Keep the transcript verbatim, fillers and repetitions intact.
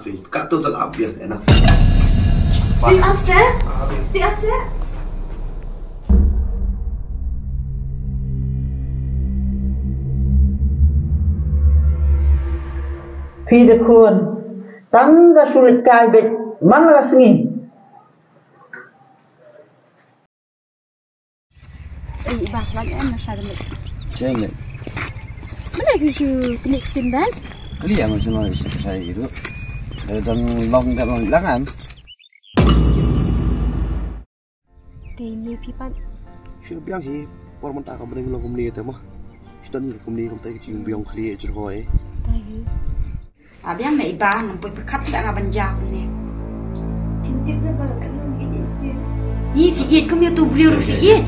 Phi kat tu tak ap ya, enak. Sting up sir. Sting up sir. Phi da khun. Tang ka sulit kai bet man la sngi. Ei, bah, wan em na sha demi. Chem le. Mana ki shu klik tin ban? Klik ya, macam mana sih saya gitu. Dan long dan long langan. Te ni pipan. Shu biang hi, por menta ka bring long kumni te mah. Shu dan kumni kumtai kicing biang kli jerhoi. Tai hi. Abiang na iba ngam poi pyrkhat ba nga ban ja kumne. Phim tip na ba la ka nong i is dir. Ni fi it kum ya tu briew fi it.